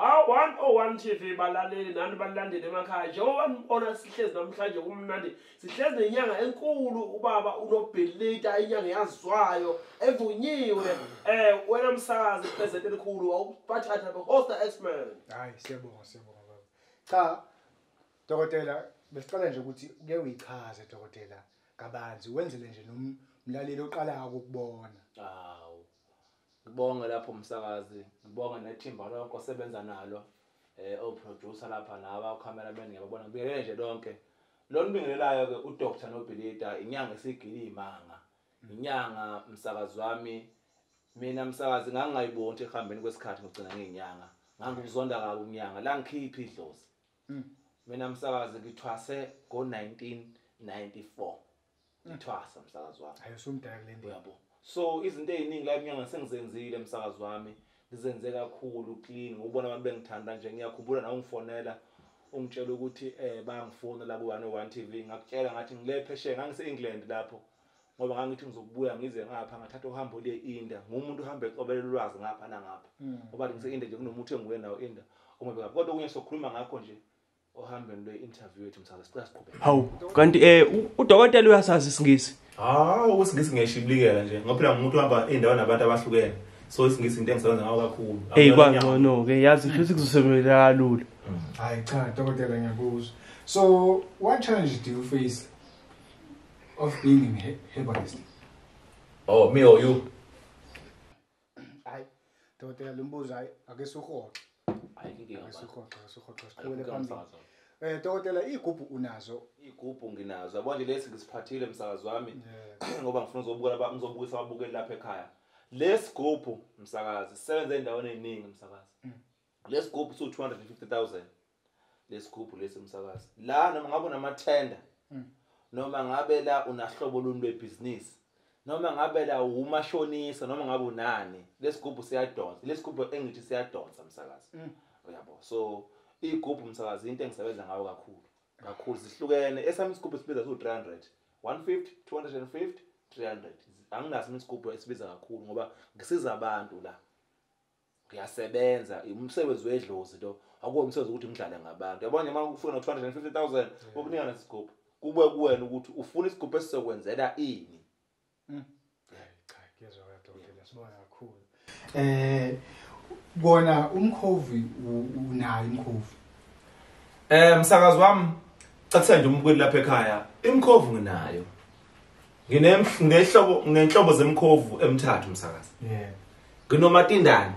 101 TV balaleli nani balandele emakhaya njengoba nibona sihlezi namhlanje kumnandi sihlezi nenyanga enkulu ubaba uNobhilita inyanga yazwayo evunyiwe wena msakazi president elikhulu awubathatha behosta X-Men. Hayi siyabonga siyabonga baba. Cha dokotela besicela nje ukuthi uke uyichaze dokotela kabanzi wenzele nje nomlaleli oqalayo ukubona. Hawu. Ngibonge lapho umsakazi, ngibonge nethimba lonke osebenza nalo, o-producer lapha naba cameraman ngiyababona ngibingelele nje lonke. Lo nibingelelayo ke uDr Nobhilita inyanga esigila imanga. Inyanga msakazi wami, mina msakazi ngangayiboni ukuthi ehambeni kwesikhathi ngigcina ngenyanga. Ngangikuzonda kabi umnyanga, la ngikhipha idlozi. Mina msakazi ngithwase ngo-1994. Ngithwasa msakazi wami. Hayi usumdala kule ndaba. Uyabo. So izinto eziningi la eminyanga sengizenzile msakazi wami, ngizenze kakhulu clean ngubona abantu bengithanda nje. Ngiyakhumbula na ungifonela ungitshela ukuthi bayangifuna la ku 101 TV, ngakutshela ngathi ngile phesheya ngangise England lapho ngoba ngangithi ngizokubuya ngize ngapha, ngathatha uhambo le India. Ngumuntu ohamba ecobelela ulwazi ngapha nangapha ngoba ngise India nje kunomuthi enguye nawo India ongebe ngapha, kodwa okunye sokhuluma ngakho nje ohambeni lwe interview yethu msakazi, sicela siqhubeke. Hawu kanti udokotela uyasazi isiNgisi? Hawu isiNgisi ngiyashibilikela nje ngoba phela ngumuntu ohamba endaweni nabantu abahlukene, so isiNgisi into engisebenza ngayo kakhulu. Hey kwangcono ke yazi futhi kuzosebenzela kalula. Hayi cha dokotela ngiyakuzwa. So what challenge do you face of being a herbalist? Oh me or you? Hayi dokotela lo mbuzo hayi ake sihoxe. Hayi inkinga. Sihoxe sihoxe siqhubele phambili. Dokotela igubhu unazo? Igubhu nginazo. Yabo nje lesi ngisiphathile msakazi wami ngoba ngifuna uzobukela ngizobukisa ababukeli lapha ekhaya. Lesigubhu msakazi sisebenza endaweni eziningi msakazi. Lesigubhu su 250,000. Lesigubhu lesi msakazi. La noma ngabe unamathenda noma ngabe la unahlobo luni lwebusiness noma ngabe la umashonisa noma ngabe unani, lesigubhu siyadonsa. Lesigubhu engithi siyadonsa msakazi. Uyabo. So igubhu msakazi into engisebenza ngayo kakhulu kakhulu, zihlukene. Esami isigubhu sibiza su 300, 150, 250, 300. Anginaso isigubhu esibiza kakhulu ngoba ngisiza abantu la, ngiyasebenza umsebenzi wedlozi lo, akuwo umsebenzi ukuthi ngidlale ngabantu. Yabona nje uma ufuna no 250,000 ukunika nesigubhu kube kuwena ukuthi ufuna isigubhu esizokwenzela ini. Cha kuyezwakala dokotela, sibonga kakhulu. Bona umkhovi unayo imkhovi? Msakazi wami cathela nje umbukeli lapha ekhaya, imkhovu nginayo. Nginehlobo ngenhlobo zemkhovu emithathu msakazi. Yeah. Nginomatindane,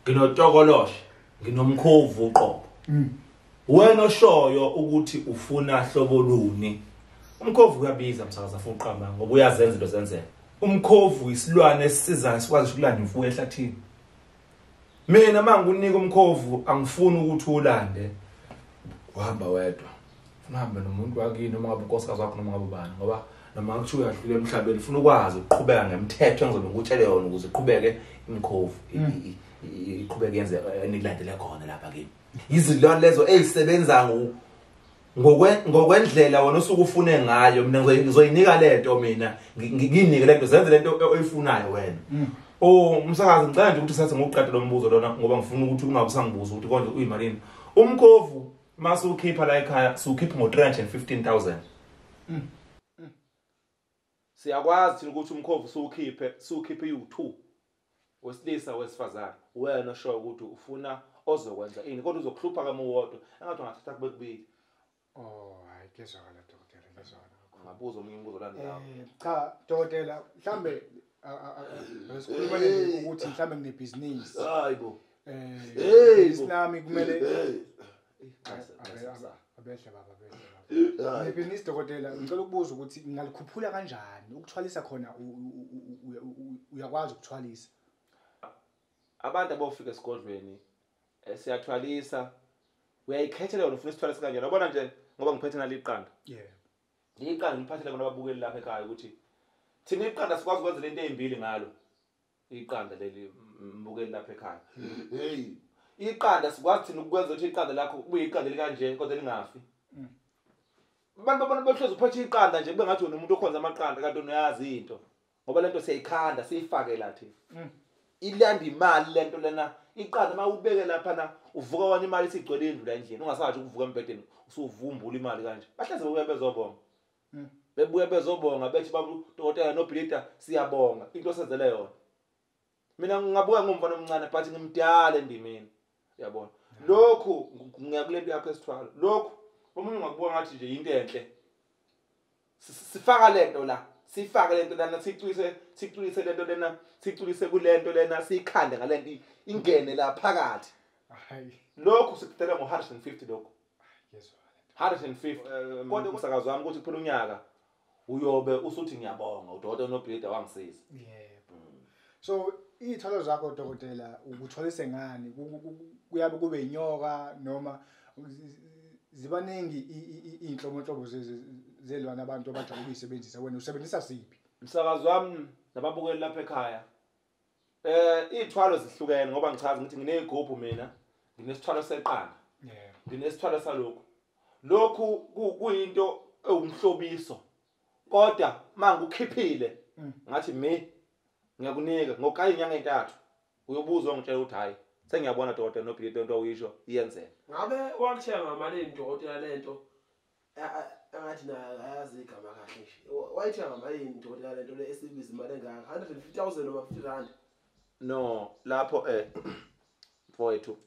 nginotokoloshe, nginomkhovu uqobo. Wena oshoyo ukuthi ufuna hlobo luni. Umkhovu uyabiza msakazi afuna uqamba ngoba uyazenza into zenzeka. Umkhovu isilwane esisizayo sikwazi ukulanda imfuyo ehlathini. Mina mangikunika umkhovu angifuni ukuthi ulande uhamba wedwa. Ufuna uhambe nomuntu wakini noma ngabe unkosikazi wakho noma ngabe ubani, ngoba noma kuthiwa uyadlula emhlabeni ufuna ukwazi ukuqhubeka ngemthetho engizobe ngikutshele yona ukuze iqhubeke imkhovu iqhubeke yenze enikulandele khona lapha kimi. Izilwane lezo ezisebenza ngokwendlela wena osuke ufune ngayo, mina ngizoyinika lento, mina nginike lento zenze lento oyifunayo wena. Oh umsakazi ngicela nje ukuthi sathe ngokuqeda lo mbuzo lona ngoba ngifuna ukuthi ungabe usangibuza ukuthi konje uyimalini. Umkhovu mase ukhipha la ekhaya siukhipha ngo 315,000. Siyakwazi thina ukuthi umkhovu siukhiphe u2 wesilisa wesifazane. Wena osho ukuthi ufuna ozokwenza ini kodwa uzokuhlupha kamuwodwa engathi ungathatha kube kubili. Oh hayi kuyezwakala dokotela, kuyezwakala kakhulu. Ngabuza omunye umbuzo olandelayo. Cha dokotela mhlambe sikhuluma nje ukuthi mhlambe nginebhizinisi. Hayibo. Ibhizinisi kumele abehle baba abehle baba. Nebhizinisi dokotela ngicela ukubuza ukuthi ngingalikhuphula kanjani ukuthwalisa khona, uyakwazi ukuthwalisa? Abantu abofika esigodlweni siyathwalisa, uyayikhethela wena ufuna isithwalisa kanjani. Yabona nje ngoba ngiphethe naliqanda. Yeah. Iqanda ngiphathele kona ababukeli lapha ekhaya ukuthi thina iqanda sikwazi ukwenza lento ezimbili ngalo. Iqanda leli mbukeli lapha ekhaya. Hey, iqanda sikwazi thina ukwenza ukuthi iqanda lakho kube iqanda elikanje kodwa lingafi. Abantu babona behlezi uphethe iqanda nje kube ngathi wena umuntu okhonza amaqanda kanti uyazi into. Ngoba lento siyayikhanda siyifake la thina. Ilanda imali lento lena Iqanda mawubeke lapha na uvuka wani imali isigcwele indlu la endlini, ungasathi ukuvuka embhedeni usuvumbula imali kanje. Bahleze bebuya bezobonga. Bebuya bezobonga bethi babu dokotela noBhilita siyabonga into osenzele yona. Mina ngingabuka ngomfana omncane but ngimdala endimeni. Uyabona? Lokhu ngiyakulento yakho esithwalo. Lokhu omunye ungakubuka ngathi nje into enhle. Sifaka lento la, sifake lento lana, sicwise lento lena, sicwise kulento lena, siyikhande ngalento ingene la phakathi. Hayi. Lokhu sikudela ngo150 lokhu. Yezwa. 150. Kodwa umsakazo wami ukuthi kuphela unyaka uyobe usuthi ngiyabonga udokotela noBhilita wangisiza. Yebo. So iy'thwalo zakho dokotela ukutholise ngani? Kuyabe kube inyoka noma zibaningi iy'nhlobonhlobo zelwane abantu abajwayele ukuyisebenzisa, wena usebenzisa siphi? Msakazi wami nababukeli lapha ekhaya, iy'thwalo zihlukene ngoba ngichaza ngithi nginey'gubhu mina, nginesithwalo seqanda, nginesithwalo salokhu. Lokhu kuyinto ewumhlobiso, kodwa uma ngikukhiphile ngathi mi ngiyakunika ngokanye inyanga ey'ntathu uyobuza ungitshela ukuthi hhayi sengiyabona dokotela noBhilita into oyisho iyenzeka. Ngabe wakuthenga ngamalini dokotela lento? Angathi naye ayazi igama kahle nje. Wayithenga ngamalini dokotela lento le esibiza imali engaka? 150,000 noma 50 rand? No, lapho mfowethu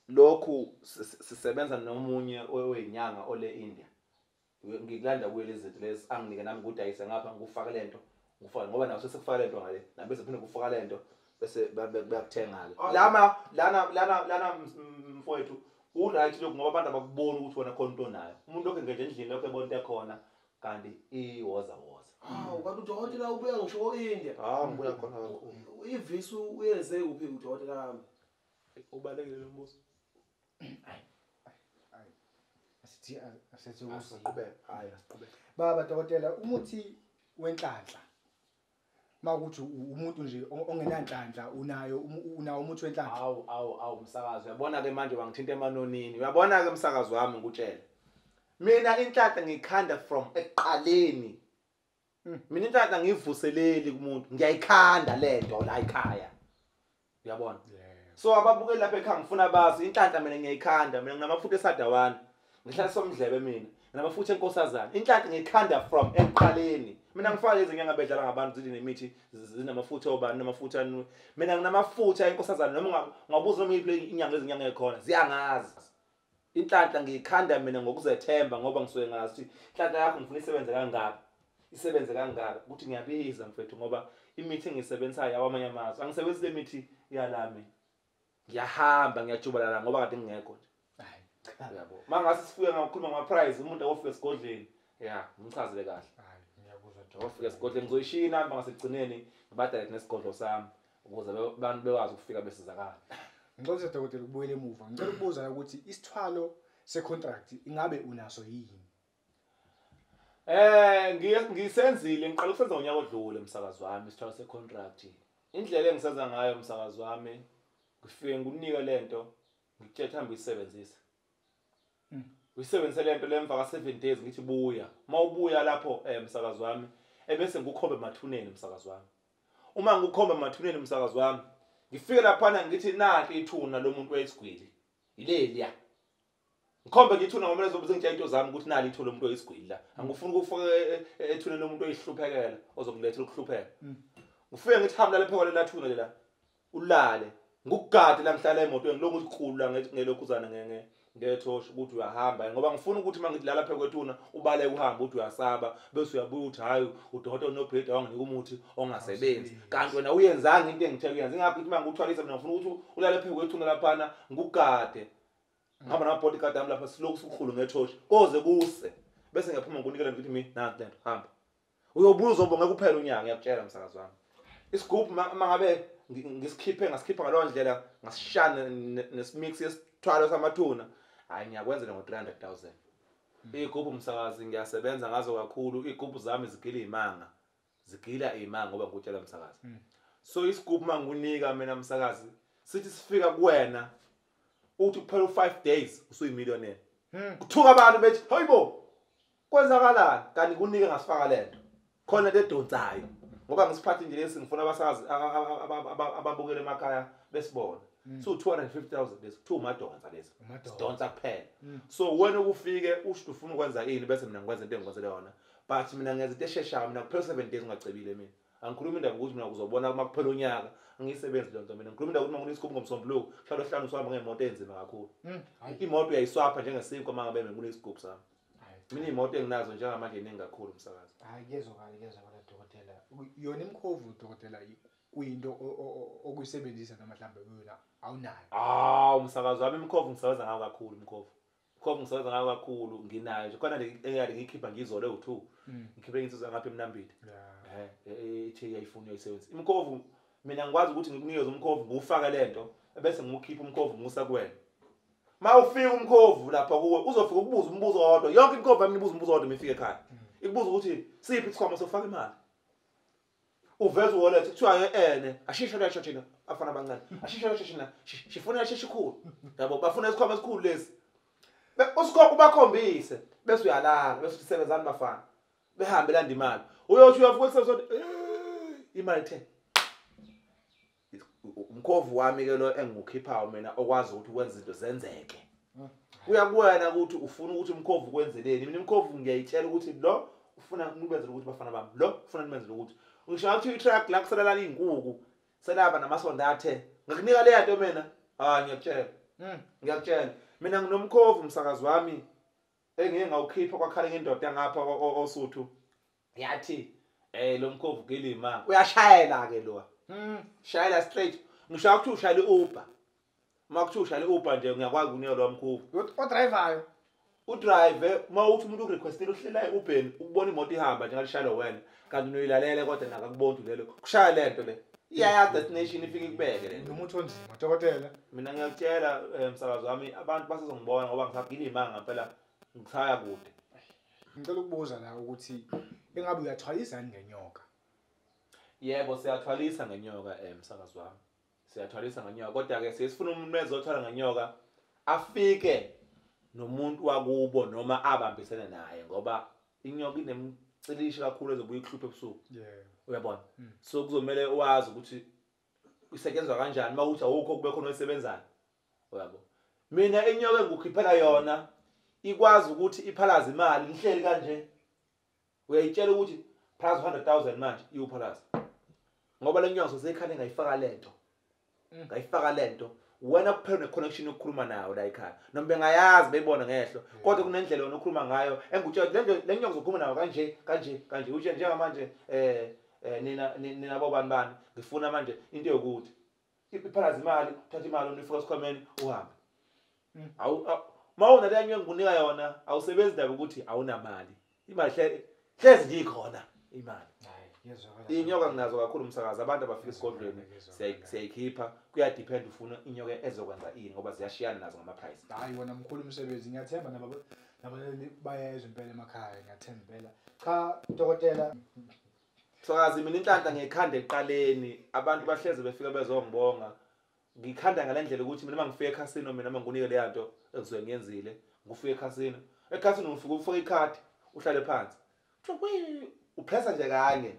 lokhu sisebenza nomunye oyinyanga ole India. Ngikulanda kuye lezi zinto lezi anginike nami ngudayise ngapha ngufake lento, ngufake ngoba naso sekufaka lento ngale. Nami bese phinde kufaka lento bese bayakuthenga ke. Lama lana lana lana mfowethu uright lokhu ngoba abantu abakuboni ukuthi wena khona into onayo. Umuntu lokho ngenje endlini lokho ebona into ekhona kanti iwoza woza. Hawu kanti udokotela ubuya ngisho e-India. Hawu ngibuya khona kakhulu. Ivisu uyenze kuphi udokotela wami? Ubalekile lo mbuzo. Hayi. Asithi asithi asiqhubeke. Hayi asiqhubeke. Baba dokotela umuthi wenhlanhla. Makuthi umuntu nje ongenanhlanhla unayo unawo umuthi wenhlanhla. Awu awu awu msakazi, uyabona ke manje wangithinta emanonini. Uyabona ke msakazi wami ngikutshela. Mina inhlanhla ngikhanda from ekuqaleni. Mina inhlanhla ngivuseleli kumuntu, ngiyayikhanda lento la ekhaya. Uyabona? So ababukeli lapha ekhaya ngifuna bazi inhlanhla mina ngiyayikhanda, mina nginamafutha esadawana. Ngihlala somdlebe mina, nginamafutha enkosazana. Inhlanhla ngiyikhanda from ekuqaleni. Mina ngifaka lezi nyanga bedlala ngabantu zithi nemithi zinamafutha obani namafutha anu. Mina nginamafutha enkosazana noma ungabuza noma iyiphi inyanga lezi nyanga ekhona ziyangazi. Inhlanhla ngiyikhanda mina ngokuzethemba ngoba ngisuke ngazi ukuthi inhlanhla yakho ngifuna isebenze kangaka. Isebenze kangaka ukuthi ngiyabiza mfethu ngoba imithi engiyisebenzisayo yakwamanye amazwe. Angisebenzisi le mithi yalami. Ngiyahamba ngiyajubalala ngoba kade ngingekho nje. Hayi cha. Uyabo. Mangase sifike ngakhuluma ngama price umuntu akofika esigodleni. Yeah, ngimchazele kahle. Ngofika esigodleni ngizoyishiya inamba ngasekugcineni ngibadale nesigodlo sami ukuze abantu bekwazi ukufika besizakala. Ngicela dokotela ukubuyela emuva. Ngicela ukubuza ukuthi isithwalo secontract ingabe unaso yini? Ngisenzile, ngiqala ukusenza ngonyaka odlule msakazi wami isithwalo secontract. Indlela engisenza ngayo msakazi wami ngifike ngikunike lento ngikutshela hamba uyisebenzise. Uyisebenzise lento lemva ka 7 days ngithi buya. Mawubuya lapho msakazi wami ebese ngikukhombe emathuneni msakazi wami. Uma ngikukhombe emathuneni msakazi wami ngifike laphana ngithi nanti ithuna lomuntu oyisigwili. Ileliya. Ngikhombe ngithuna ngoba lezobe sengitshela into zami ukuthi nali ithuna lomuntu oyisigwili la. Angifuni ukufaka ethuneni lomuntu oyihluphekela ozokulethela ukuhlupheka. Ngifike ngithi hamba lapha kwale lathuna lela. Ulale. Ngikugade la ngihlala emotweni ngilokhu uzikhulula ngelokhuzana ngethosha ukuthi uyahamba ngoba ngifuna ukuthi mangithi lala pheke kwethuna ubaleke uhambe uthi uyasaba bese uyabuya uthi hayi udokotela noBhilita wanginika umuthi ongasebenzi kanti wena uyenzanga into engithe uyenza. Ingakho ukuthi mangikuthwalisa mina ngifuna ukuthi ulale pheke kwethuna laphana ngikugade ngihamba nama bodyguard ami lapha silokhu sikukhulu ngethosha koze kuse bese ngiyaphuma ngikunikela ngithi mina nanti lento hamba uyobuya uzobonga kuphela unyaka. Ngiyakutshela msakazi wami isigubhu mangabe ngisikhiphe ngasikhipha ngaleyo ndlela ngasishana nesimix yesithwalo samathuna hayi ngiyakwenzela ngo-300,000. Iy'gubhu msakazi ngiyasebenza ngazo kakhulu. Iy'gubhu zami zigila iy'manga, zigila iy'manga ngoba ngikutshela msakazi. So isigubhu mangikunika mina msakazi sithi sifika kuwena uthi kuphela u5 days usuyimillionaire. Kuthuka abantu bethi hayibo kwenzakalani kanti kunike ngasifaka lento khona le edonsayo ngoba ngisiphathe nje lesi ngifuna abasazi ababukele emakhaya besibone. So 250,000 lesi kuthiwa umadonsa lesi. Sidonsa kuphela. So wena ukufike usho ufuna ukwenza ini bese mina ngikwenza into engikwenzele yona. But mina ngenza into esheshayo, mina kuphela 7 days ungacebile mina. Angikhuluma indaba ukuthi mina uzobona uma kuphela unyaka angiyisebenzi le nto mina. Ngikhuluma indaba ukuthi uma nginesigubhu ngomsombuluko hlalo hlanu usihamba ngemoto enzima kakhulu. Imoto uyayiswapha njengesinkwa uma ngabe ngikunesigubhu sami. Mina imoto enginazo njengamanje iningi kakhulu umsakazi. Hayi kuyezwakala dokotela. Yona imkhovu dokotela kuyinto okuyisebenzisa noma mhlambe kuyona awunayo? Ah, umsakazi wami imkhovu ngisebenza ngayo kakhulu imkhovu. Imkhovu ngisebenza ngayo kakhulu nginayo nje. Khona engiyade ngiyikhipha ngizole u2. Ngikhiphe insizwa ngapha eMnambithi. Ethe iyayifuna uyayisebenzisa. Imkhovu mina ngikwazi ukuthi ngikunikeze umkhovu ngiwufake lento bese ngiwukhipha umkhovu ngiwusa kuwena. Ma ufika umkhovu lapha kuwe uzofika ukubuza umbuzo owodwa. Yonke imkhovu yami ibuza umbuzo owodwa imifike ekhaya. Ikubuza ukuthi siphi isikhwama sofaka imali. Uveza uwallet kuthiwa ene ashisho leyo thina afana abancane. Ashisho leyo thina sifuna sheshe ikhulu. Yabo bafuna isikhwama esikhulu lesi. Usikhokha ubakhombise bese uyalala bese usebenzani bafana. Behambe landa imali. Uyothi uyavuka ekuseni imali 10. Umkhovu wami ke lo engiwukhiphayo mina okwazi ukuthi ukwenza izinto zenzeke. Kuyakuwena ukuthi ufuna ukuthi umkhovu kwenzeleni. Mina umkhovu ngiyayitshela ukuthi lo ufuna ngibenzele ukuthi bafana bami, lo ufuna ngibenzele ukuthi ngisho ngathi i-truck la kusalala izinkukhu selaba namasondo athe ngikunika le nto mina. Ah ngiyakutshela. Ngiyakutshela. Mina nginomkhovu umsakazi wami engeke ngawukhipha kwakhala ngendoda ngapha oSuthu. Yathi lo mkhovu gilima uyashayela ke lo. Shayela straight. Ngisho ukuthi ushayela iUber. Uma kuthi ushayela iUber nje ngiyakwazi ukunika lo mkhovu. Odrivayo. Udrive uma uthi umuntu urequestile uhlela eUbeni ukubona imoto ihamba njengalishayela wena kanti unoyilalele kodwa nakakubona lelo. Kushaya lento le. Iyayazi destination ifike ikubeke lento. Nomuntu onzima dokotela. Mina ngiyakutshela msakazi wami abantu basazongibona ngoba ngisagilima ngempela ngisaya kude. Ngicela ukubuza la ukuthi engabe uyathwalisa ngenyoka? Yebo siyathwalisa ngenyoka msakazi wami. Siyathwalisa ngenyoka kodwa ke sifuna umuntu ezothwala ngenyoka afike nomuntu wakubo noma abambisene naye ngoba inyoka inemcilishi kakhulu ezobuya ikuhluphe ebusuku. Yebo. Uyabona? So kuzomela wazi ukuthi isetshenzwa kanjani mawuthi awukho kube khona oyisebenzayo. Uyabo? Mina inyoka engikukhiphela yona ikwazi ukuthi iphalaze imali nihleli kanje. Uyayitshela ukuthi phalaza 100,000 manje iwuphalaza. Ngoba le nyoka soseyikhale ngayifaka lento. Ngayifaka lento. Wena kuphela ne-connection yokukhuluma nayo la ekhaya. Noma bengayazi beyibona ngehlo. Kodwa kunendlela yona okhuluma ngayo engutshela le nyoka uzokhuluma nayo kanje kanje kanje. Utshe njengamanje nina bobani bani ngifuna manje into yokuthi iphalaza imali, uthatha imali uyifaka esikhwameni uhambe. Awu mawuna le nyoka ngikunika yona awusebenzi ndaba ukuthi awunamali. Imali hlezi nje ikhona imali. Inyoka nginazo kakhulu umsakazi abantu abafika esigodlweni siyayikhipha kuyadepend ufuna inyoka ezokwenza ini ngoba ziyashiyana nazo ngama price. Hayi wona mkhulu umsebenzi ngiyathemba nabalali bayezwa impela emakhaya ngiyathemba impela. Cha dokotela Msakazi mina inhlanhla ngiyikhanda eqaleni abantu bahleze befika bezongibonga. Ngikhanda ngalendlela ukuthi mina mangifika ekhasino mina mangikunike le nto ekuzobe ngiyenzile ngifike ekhasino. Ekhasino ngifika ufake ikhadi uhlale phansi. Upressa nje kanye.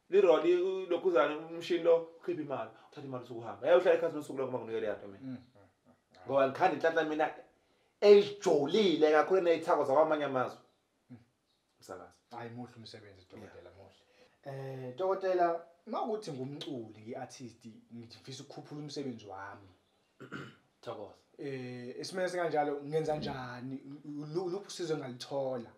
Liroli lokhuzana umshini lo ukhipha imali uthatha imali usukuhamba. Hey uhlala ekhasini usuku lonke mangikunike le nto mina. Ngoba ngikhanda inhlanhla mina ejolile kakhulu nezithako zakwamanye amazwe. Msakazi. Hayi muhle umsebenzi dokotela muhle. Dokotela makuthi ngumculi ngiartist ngifisa ukukhuphula umsebenzi wami. Thokoza. Esimene kanjalo ngenza njani luphi usizo ngalithola?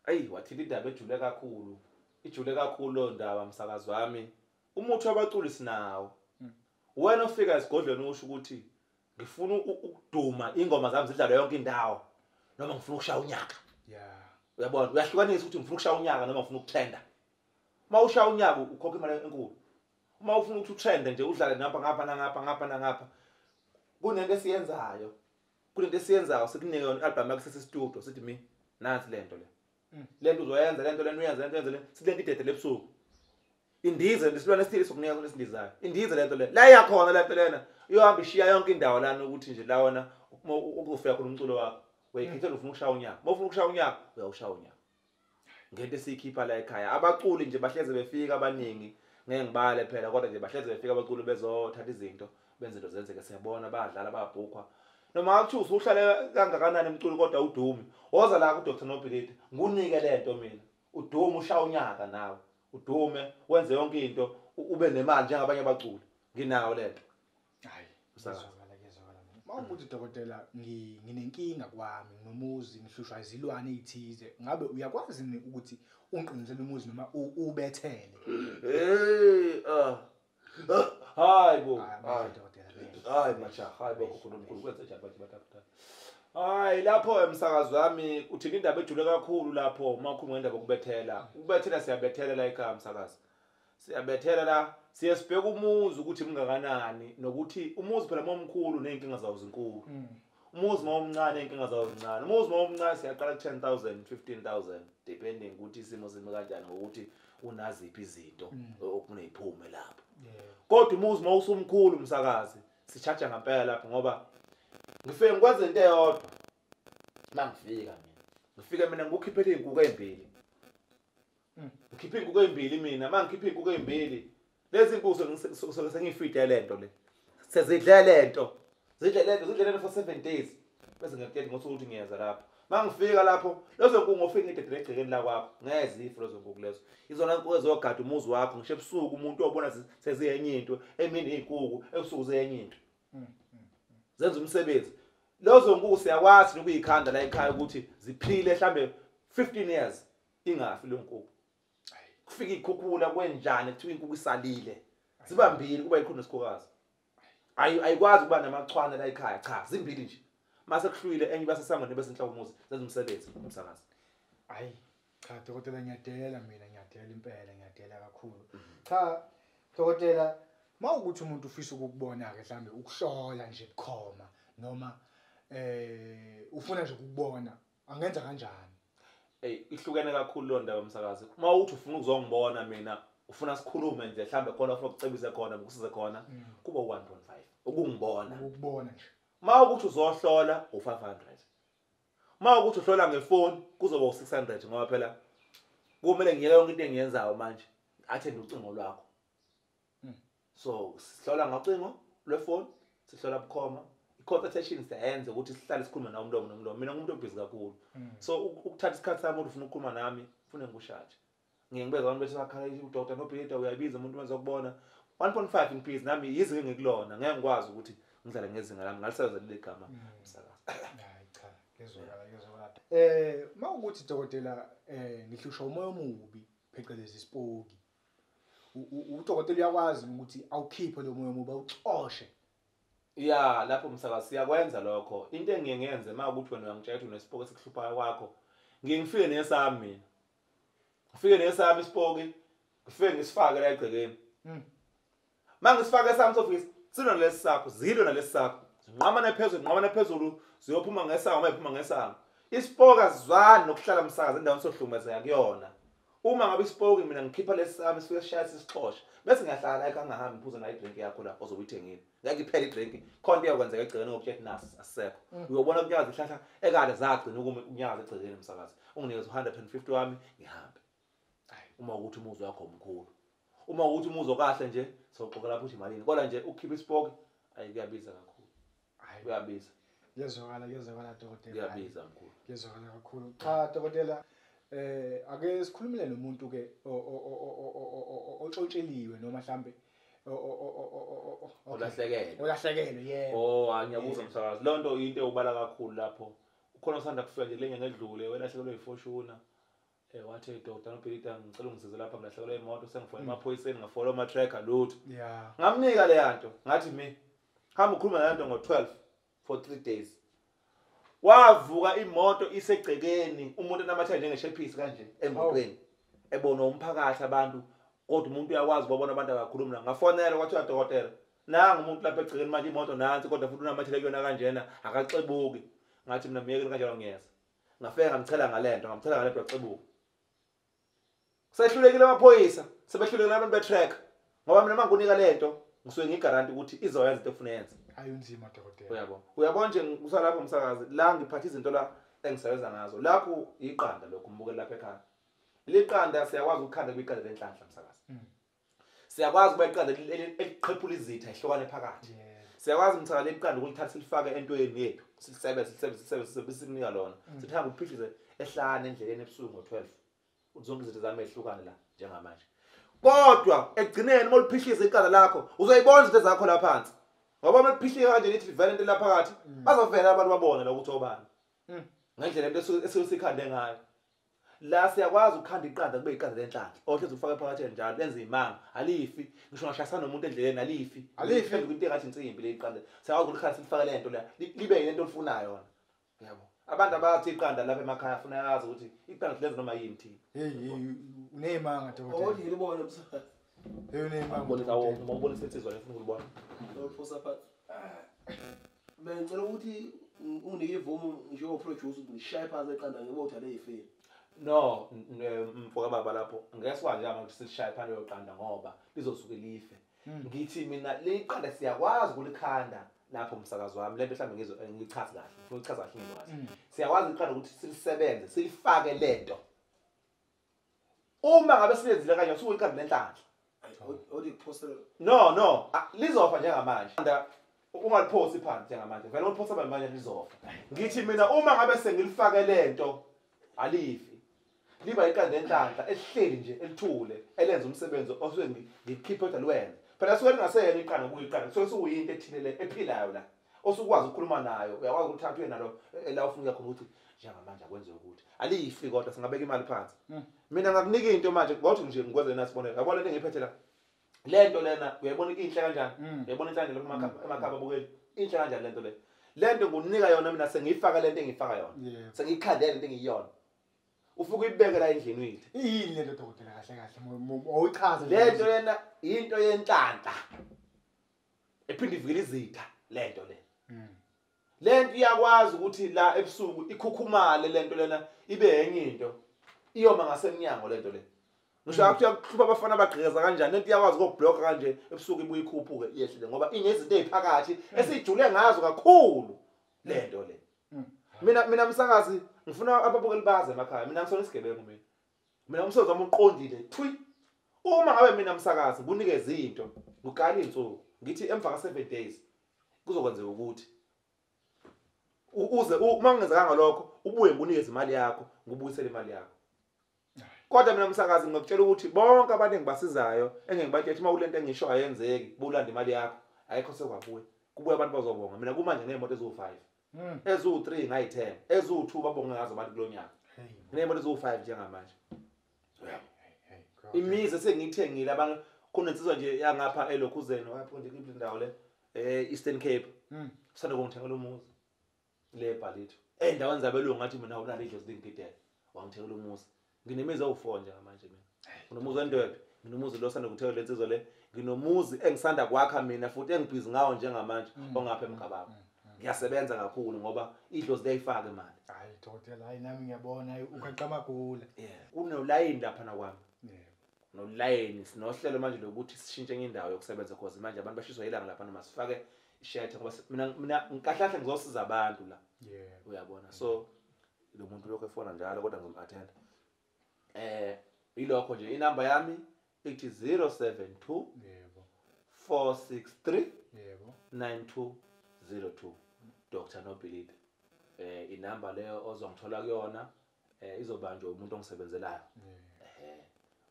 Ayi wathila indaba ejule kakhulu. Ijule kakhulu lo ndaba msakazi wami. Umuthi wabaculi sinawo. Wena ufika esigodlweni usho ukuthi ngifuna ukuduma ingoma zami zidlalwe yonke indawo noma ngifuna ukushaya unyaka. Yeah. Uyabona uyahlukanisa ukuthi ngifuna ukushaya unyaka noma ngifuna ukutrenda. Uma ushaya unyaka ukhokha imali enkulu. Uma ufuna ukuthi utrende nje udlale ngapha ngapha nangapha ngapha nangapha. Kunento esiyenzayo. Kunento esiyenzayo sikunike yona i-album yakho sese-studio sithi mi nansi lento le. Lento uzoyenza lento lena uyenza lento yenza le silento idedele ebusuku. Indize lesilwane esithile sokunika khona esindizayo. Indize lento le. La iyakhona lento lena. Iyohamba ishiya yonke indawo lana ukuthi nje la wona ukufika khona umculo wakho. Uyayikhethela ufuna ukushaya unyaka. Uma ufuna ukushaya unyaka uyawushaya unyaka. Ngento esiyikhipha la ekhaya. Abaculi nje bahleze befika abaningi. Ngeke ngibale phela kodwa nje bahleze befika abaculi bezothatha izinto. Benze into zenzeke, siyabona bayadlala, bayabhukwa. Noma kuthiwa usuhlale kangakanani emculo kodwa udume, woza la ku Dr Nobhilita, ngunike lento mina. Udume ushaya unyaka nawe. Udume wenze yonke into, ube nemali njengabanye abaculi. Nginayo lento. Hayi, ngizwakala ngizwakala. Mawukuthi dokotela nginenkinga kwami nomuzi, ngihlushwa izilwane ezithize, ngabe uyakwazi ukuthi ungiqinisele umuzi noma ubethele? Hey, hayi bo. Hayi macha, hayi bo uNkulunkulu kwenze njani bathi bathatha. Hayi lapho emsakazi wami uthini indaba ejule kakhulu lapho uma ukhuluma ngendaba yokubethela. Ukubethela siyabethela la ekhaya msakazi. Siyabethela la, siyasibheka umuzi ukuthi mngakanani nokuthi umuzi phela momkhulu nezinkinga zawo zinkulu. Umuzi mawumncane inkinga zawo zincane. Umuzi mawumncane siyaqala ku 10,000, 15,000 depending ukuthi isimo simi kanjani ngokuthi unaziphi izinto okuneziphume lapho. Kodwa umuzi mawusumkhulu msakazi sicharge ngempela lapho ngoba ngifike ngikwenze into eyodwa. Mangifika mina. Ngifike mina ngikukhiphele izinkukhu ezimbili. Ngikhiphe izinkukhu ezimbili mina, mangikhiphe izinkukhu ezimbili. Lezi inkukhu sengifide lento le. Sezidle lento. Zidle lento, zidle lento for 7 days. Bese ngiyakutshela ngosuku ukuthi ngiyeza lapho. Mangifika lapho, lezo nkukhu ngofika ngidedele egcekeni la kwakho. Ngeze ifo lezo nkukhu lezo. Izona nkukhu ezogada umuzi wakho ngisho ebusuku umuntu obona seziyenye into, emini izinkukhu, ebusuku ziyenye into. Zenza umsebenzi. Lezo nkukhu siyakwazi ukuyikhanda la ekhaya ukuthi ziphile mhlambe 15 years ingafi leyo nkukhu. Kufika ikhukhula kwenjani kuthiwa inkukhu isalile. Ziba mbili kuba ikhulu nesikhokazi. Ayikwazi ukuba namachwane la ekhaya, cha, zimbili nje. Mase kuhlwile enye basesangweni bese inhloko umuzi zenza umsebenzi umsakazi. Hayi cha dokotela ngiyadela mina, ngiyadela impela, ngiyadela kakhulu. Cha dokotela, mawukuthi umuntu ufisa ukukubona ke mhlambe ukuhlola nje bukhoma noma ufuna nje ukubona angenza kanjani? Ey, ihlukene kakhulu lo ndaba msakazi. Uma uthi ufuna ukuzongibona mina, ufuna sikhulume nje mhlambe khona ufuna ukucebisa khona, ukusize khona, kuba 1.5 ukungibona. Ukubona nje. Uma ukuthi uzohlola u500. Uma ukuthi uhlola ngefoni kuzoba u600 ngoba phela kumele ngiyeke yonke into engiyenzayo manje, attend ucingo lwakho. So sihlola ngocingo lwefoni, sihlola bukhoma. I-consultation siyayenza ukuthi sihlale sikhulume nawe umlomo nomlomo. Mina ngumuntu obhizi kakhulu. So ukuthatha isikhathi sami ukuthi ufuna ukukhuluma nami, ufune ngikushaje. Ngiye ngibeza abantu bethi bakhala uDr Nobhilita uyayibiza umuntu wezokubona. 1.5 ngiphizi nami yizinga engikulona, ngeke ngikwazi ukuthi ngidlale ngezinga lami ngalisebenzela leli gama msakazi. Hayi cha, ngezwakala ngezwakala. Mawukuthi dokotela ngihlushwa umoya omubi phecelezi isipoki. Udokotela uyakwazi ukuthi awukhiphe lo moya omubi awuxoshe. Ya, lapho msakazi siyakwenza lokho. Into engiye ngiyenze mawukuthi wena uyangitshela ukuthi unesipoki esikuhluphayo kwakho, ngiye ngifike nesami mina. Ngifike nesami isipoki, ngifike ngisifake la egcekeni. Mangisifake esami sofika silo nalesi sakho, zilo nalesi sakho. Zinqamane phezulu, zinqamane phezulu, ziyophuma ngesango, mayiphuma ngesango. Isipoki azizwani nokuhlala msakazi endaweni sohlumezeka kuyona. Uma ngabe isipoki mina ngikhipha lesi sami sifike sishaya sisixoshe, bese ngiyahlala la ekhaya ngiphuza nayo idrink yakho la ozobe uyithengile. Ngeke iphele idrink, khona into eyokwenzeka egcekeni ngokutshela nasi asisekho. Uyobona kunyaza ihlahla ekade zagcina ukuma unyaza egcekeni msakazi. Unginikeze 150 wami ngihambe. Uma ukuthi umuzi wakho omkhulu. Uma ukuthi umuzi okahle nje soxoxa lapho ukuthi imalini. Kodwa nje ukukhipha isipoki ayi kuyabiza kakhulu. Hayi kuyabiza. Ngiyezwakala ngiyezwakala dokotela. Kuyabiza mkhulu. Ngiyezwakala kakhulu. Cha dokotela, ake sikhulumile nomuntu ke otshontsheliwe noma mhlambe olahlekelwe. Olahlekelwe yebo. Oh, ngiyakuzwa msakazi. Loo nto into ewubala kakhulu lapho. Ukhona osanda kufika nje lenyanga edlule welahlekelwe yifortuna. Wathi Dr Nobhilita ngicela ungisize lapha ngilahlekelwe imoto sengifona emaphoyiseni ngafollow ama tracker lutho. Yeah. Ngamnika le yanto ngathi mi hamba ukhuluma nalento ngo12 for 3 days. Wavuka imoto isegcekeni umuntu enamathele njengeshephisi kanje emotweni. Ebona umphakathi abantu kodwa umuntu uyakwazi ukubona abantu abakhuluma la. Ngafonela kwathiwa dokotela nanga umuntu lapha egcekeni manje imoto nansi kodwa futhi unamathele kuyona kanjena akaxebuki. Ngathi mina miyekeni kanjalo ngiyeza. Ngafika ngamchela ngalento, ngamchela ngalento waxebuka. Sehlulekile amaphoyisa, sebehlulekile abantu betrack. Ngoba mina mangunika lento ngisuke ngigaranti ukuthi izoyenza into efuna yenze. Ayunzima dokotela. Uyabona. Uyabona nje kusalapho umsakazi la ngiphatha izinto la engisebenza ngazo. Lapho iqanda lokho umbukela lapha ekhaya. Liqanda siyakwazi ukukhanda kwiqanda lenhlanhla msakazi. Siyakwazi ukuba iqanda eliqhephula izitha ihlokane phakathi. Siyakwazi mthaka leqanda ukulithatha silifake entweni yethu, silisebenze sinika lona. Sithanda ukuphihlize ehlane endleleni ebusuku ngo12. Zonke izinto zami ehlukane la njengamanje. Kodwa ekugcineni uma uliphihliza iqanda lakho uzoyibona izinto zakho la phansi. Ngoba uma liphihlika kanje lithi livele into la phakathi, bazovela abantu babone la ukuthi obani. Ngendlela into esuke sikhande ngayo. La siyakwazi ukukhanda iqanda kube iqanda lenhlanhla. Ohlezi ufake phakathi njalo lenze imanga, alifi. Ngisho ngashayisana nomuntu endleleni alifi. Alifi into engathi insimbi le iqanda. Siyakwazi ukulikhanda silifake lento la, libe yilento olifunayo yona. Yabo. Abantu abathi iqanda lapha emakhaya afuna yazi ukuthi iqanda lenza noma yini thina. Hey unemanga dokotela. Othi ngilibone msakazi. Hey unemanga. Ubonisa wonke, ubonisa insizwa lefuna ukulibona. Ngiphosa phansi. Bengicela ukuthi unginike ivumo njengo-producer ukuthi ngishaye phansi eqanda ngibotha le ifile. No, mfoka baba lapho ngeke sikwazi nje ukuthi silishaye phansi yoqanda ngoba lizosuke life. Ngithi mina leqanda siyakwazi ukulikhanda lapho umsakazi wami lento mhlawumbe ngichaze kahle, ngifuna ukuchaza kahle ngikwazi. Siyakwazi iqanda ukuthi silisebenze, silifake lento. Uma ngabe silenzile kanje usuke iqanda lenhlanhla. Othi kuphosela. No, lizofa njengamanje. Ungaliphosi phansi njengamanje. Vele uliphosa manje lizofa. Ngithi mina uma ngabe sengilifake lento alifi. Liba iqanda lenhlanhla elihleli nje elithule elenza umsebenzi osuke ngikhiphe kodwa liwenze. Phela suke lingaseyena iqanda kuyiqanda, suke sukuyinto ethile le ephilayo la. Osukwazi ukukhuluma nayo, uyakwazi ukuthatha uye nalo la ufuna khona ukuthi njengamanje akwenziwe ukuthi. Alifi kodwa singabeka imali phansi. Mina ngakunika into manje ngokuthi nje ngikwenze nasibonelo. Yabona lento engiphethe la. Lento lena uyayibona inhle kanjani? Uyayibona inhle kanjani emakhaba abukeli? Inhle kanjani lento le? Lento ngunika yona mina sengiyifaka lento engifaka yona. Sengiyikhandela lento engiyiyona. Ufike uyibeke la endlini uyithe. Iyini lento dokotela kahle kahle awuyichaze lento lena into yenhlanhla. Ephinde ivikele izitha lento le. Lento iyakwazi ukuthi la ebusuku ikhukhumale lento lena ibe enye into. Iyoma ngasemnyango lento le. Ngisho akuthiwa kuhlupha abafana abagqekeza kanjani lento iyakwazi ukublock kanje ebusuku ibuye ikhuphuke iyehlile ngoba inezinto eziphakathi esijule ngazo kakhulu lento le. Mina msakazi ngifuna ababukeli baze emakhaya. Mina ngisona isigebengu mina. Mina umsebenzi wami uqondile thwi. Uma ngabe mina msakazi kunikeza into ngukala insuku ngithi emva ka 7 days kuzokwenzeka ukuthi uze uma kungenzekanga lokho ubuye ngikunikeze imali yakho ngubuyisele imali yakho. Kodwa mina msakazi ngikutshela ukuthi bonke abantu engibasizayo engibatshela uma kulento engisho ayenzeki bulanda imali yakho ayikho sekwabuya. Kubuya abantu bazobonga. Mina kumanje ngemoto eziwu5. Eziwu3 ngayithenga, eziwu2 babonga ngazo abantu kulonyaka. Ngemoto eziwu5 njengamanje. Imizi sengiyithengile abantu kunensizwa nje yangapha elokhuzeni wapho nje kule ndawo le Eastern Cape. Usanda kungithengela umuzi le Bhalitho. Endaweni zabelungu ngathi mina unalo idlozi lingidele. Wangithengela umuzi. Nginemizi ewu4 njengamanje mina. Nginomuzi weNdwedwe, nginomuzi lo sanda kuthengela lensizwa le, nginomuzi engisanda kwakha mina futhi engibhizi ngawo njengamanje ongapha eMgababa. Ngiyasebenza kakhulu ngoba idlozi liyayifaka imali. Hayi dokotela, hayi nami ngiyabona uqaqamagula. Yeah. Kunolayini lapha na kwami. Nolayini sinohlelo manje lokuthi sishintshe indawo yokusebenza cause manje abantu bashiswa ilanga lapha noma sifake ishethe ngoba mina ngikahlahle ngizosiza abantu la. Yeah. Uyabona. So lo muntu lokho efona njalo kodwa ngizom-attend. Ilokho nje inamba yami ithi 072 yebo 463 yebo 9202 Dr. Nobhilita. Inamba leyo ozongithola kuyona izobanjwa umuntu ongisebenzelayo.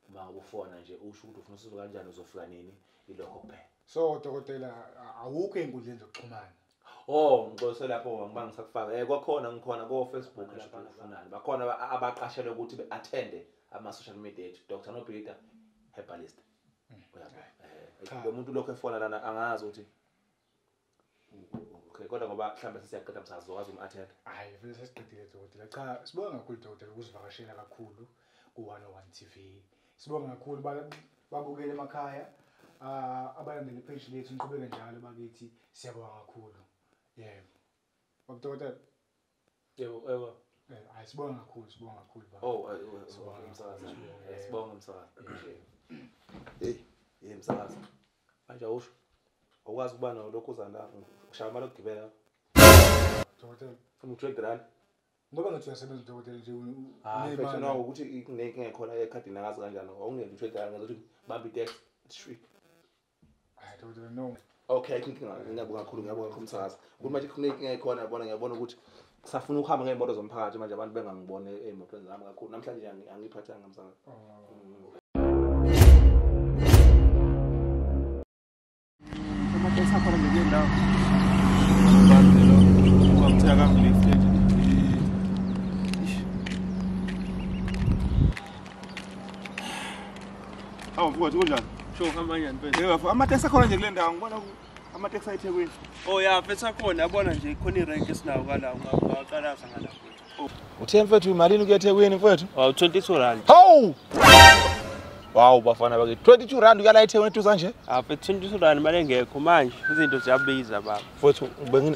Uma ufona nje usho ukuthi ufuna usizo kanjani uzofika nini ilokho kuphela. So dokotela awukho enkundleni zokuxhumana? Oh ngixolise lapho ngiba ngisakufaka. Kwakhona ngikhona ko Facebook lapha ufunani. Bakhona abaqashelwe ukuthi beattende ama social media ethu Dr. Nobhilita Herbalist. Uyabo. Lo muntu lokho efona lana angazi ukuthi okay kodwa ngoba mhlambe sesiyaqeda msazokwazi umattend. Hayi vele sesiqedile dokotela. Cha sibonga kakhulu dokotela ukuzivakashela kakhulu ku 101 TV. Sibonga kakhulu babukele emakhaya abalandele page lethu niqhubeke njalo bakithi siyabonga kakhulu. Yebo. Baba dokotela. Yebo, yebo. Hayi sibonga kakhulu, sibonga kakhulu baba. Oh, msakazi. Sibonga msakazi. Hey, hey msakazi. Manje awusho. Awukwazi ukuba nolokhu uzana ushaya imali yokugibela. Dokotela, ufuna u-trade rand? Ngoba ngathi uyasebenza dokotela nje unemali. Mfethu no ukuthi inkinga ekhona ekhadini akazi kanjani. Awungeke u-trade rand ngathi bamba i-taxi. Shwi. Hayi dokotela no. Okay, ngiyabonga kakhulu, ngiyabonga kakhulu msakazi. Ukuthi manje khona inkinga ekhona yabona, ngiyabona ukuthi safuna ukuhamba ngey'moto zomphakathi manje abantu bengangibone ey'motweni zami kakhulu. Namhlanje angiphathanga msakazi. Amateksi akhona nje kule ndawo. Awu mfowethu kunjani? Sho kamanyani mfethu. Yebo, amateksi akhona nje kule ndawo ngibona amateksi ayeThekwini. Oh ya, mfethu akhona yabona nje khona irank esinawo kala ungaqalaza ngala mfethu. Uthe mfethu imalini ukuya eThekwini mfethu? Awu 22 rand. Hawu! Wow bafana bakithi 22 rand uyala eThekwini eduze nje? Ah mfethu 22 rand imali engekho manje izinto ziyabiza baba. Mfethu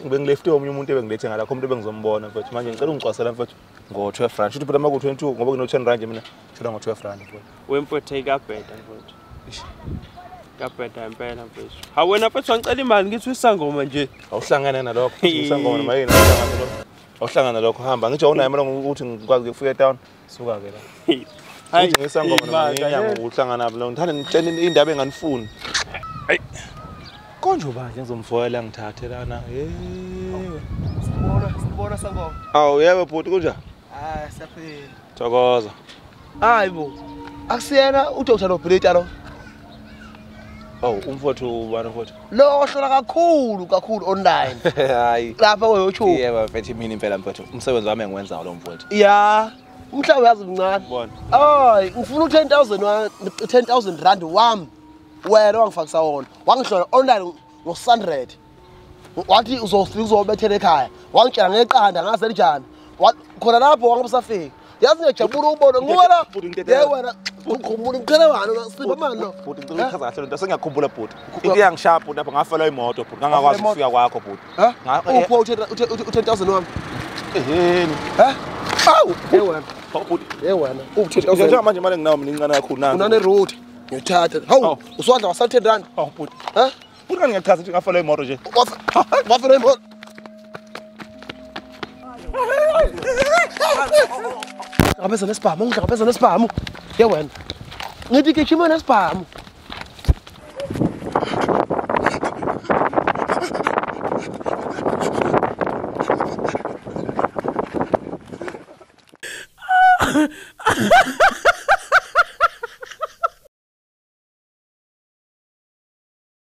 bengilefte omunye umuntu ebengilethe ngalakho umuntu ebengizombona mfethu manje ngicela ungicwasela mfethu ngo-12 rand. Shuthi phela uma ku-22 ngoba kuno-10 rand mina thola ngo-12 rand mfethu. Wemfethu ikabheda mfethu. Kabheda impela mfethu. Ha wena mfethu angicela imali ngithi uyisangoma nje. Awuhlangene nalokho, isangoma noma yini awuhlangene nalokho. Awuhlangene nalokho hamba ngithi awunayo imali ukuthi ngikwazi ukufika etown. Suka ke la. Hayi ngisangoma noma inyanga ukuhlangana nabo ngithanda ngitshela indaba enganifuni. Hayi. Konje ubanje ngizomfoyela ngithathe lana. Yebo. Sibona sangoma. Awu yebo bhuti kunjani? Ah siyaphila. Thokoza. Hayibo. Akusiyena uDr Nobhilita lo. Oh umfowethu ubani mfowethu? Lo ohlola kakhulu kakhulu online. Hayi. Lapha ku YouTube. Yebo mfethu mina impela mfowethu umsebenzi wami engiwenzayo lo mfowethu. Ya. Umhlaba uyazi mncane. Bona. Hayi ngifuna u10000 10000 rand wami. Wena wangifakisa wona. Wangihlola online ngo-100. Wathi uzofika uzobethela ekhaya. Wangitshela ngeqanda ngaze njani. Khona lapho wangabusafika. Yazi ngiyajabula ubona nguwe la. Yebo wena ukhumula ngicela wena sipha mani lo. Bhuti ngicela uchaza kahle lento sengiyakhumbula bhuti. Into iyangishaya bhuti lapha ngafelwa imoto bhuti ngangakwazi ukufika kwakho bhuti. Ha? Upho u10000 wami. Eheni. Ha? Awu, hey wena. Bhuti. Hey wena. U10000. Njengoba manje imali enginayo mina incane kakhulu nansi. Unane road. Ngiyathatha. Hawu, uswadla wasa 10 rand. Hawu bhuti. Ha? Bhuti ngiyachaza ukuthi ngafelwa imoto nje. Wafelwa imoto. Ngabeza nesibhamu, ngabeza nesibhamu. Ye wena. Ngithi gijima nesibhamu.